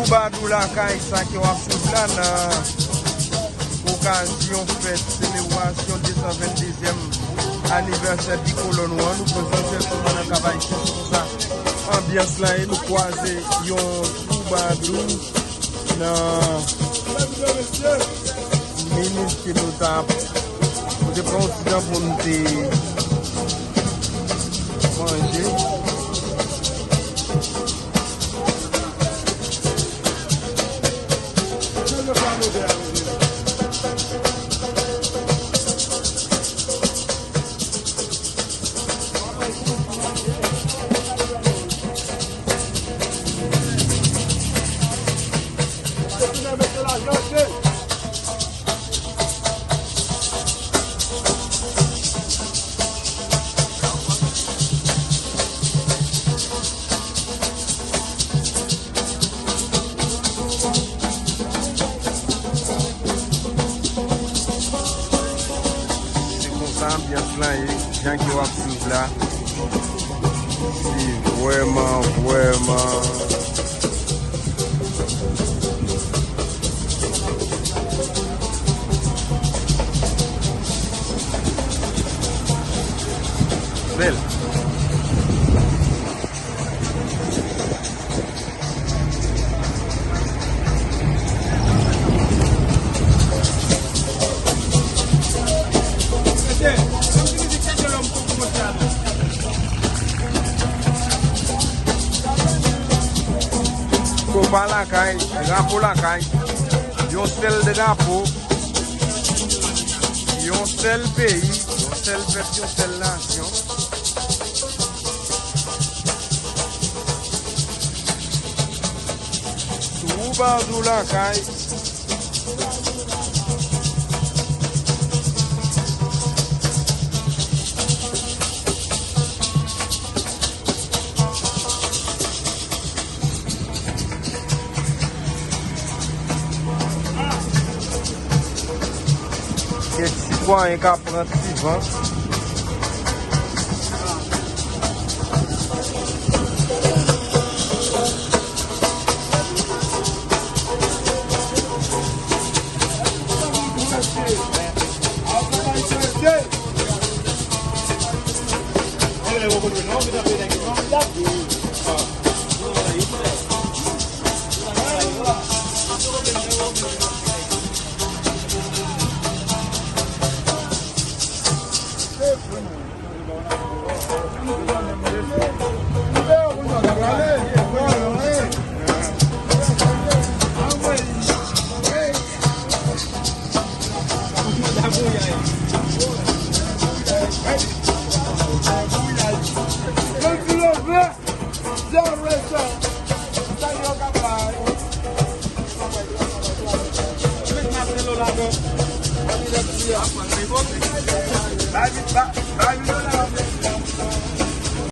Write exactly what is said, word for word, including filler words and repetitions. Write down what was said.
Twoubadou lakay, sa ke w ap swiv la nan okazyon fèt selebrasyon de san venndezyèm anivèsè Bikolò nou an, nou prezante l sou nan Kap Ayisyen, se konsa anbyans lan ye, nou kwaze yon twoubadou nan minit ke nou t ap, nou te pran yon ti tan pou nou te manje. Se konsa anbyans lan ye, jan ke w ap swiv la. Se vrèman, vrèman bèl. Konba lakay, drapo lakay, yon sèl drapo, yon sèl peyi, yon sèl pèp, yon sèl nasyon. Twoubadou lakay. Kèk sitwayen k ap pran ti van.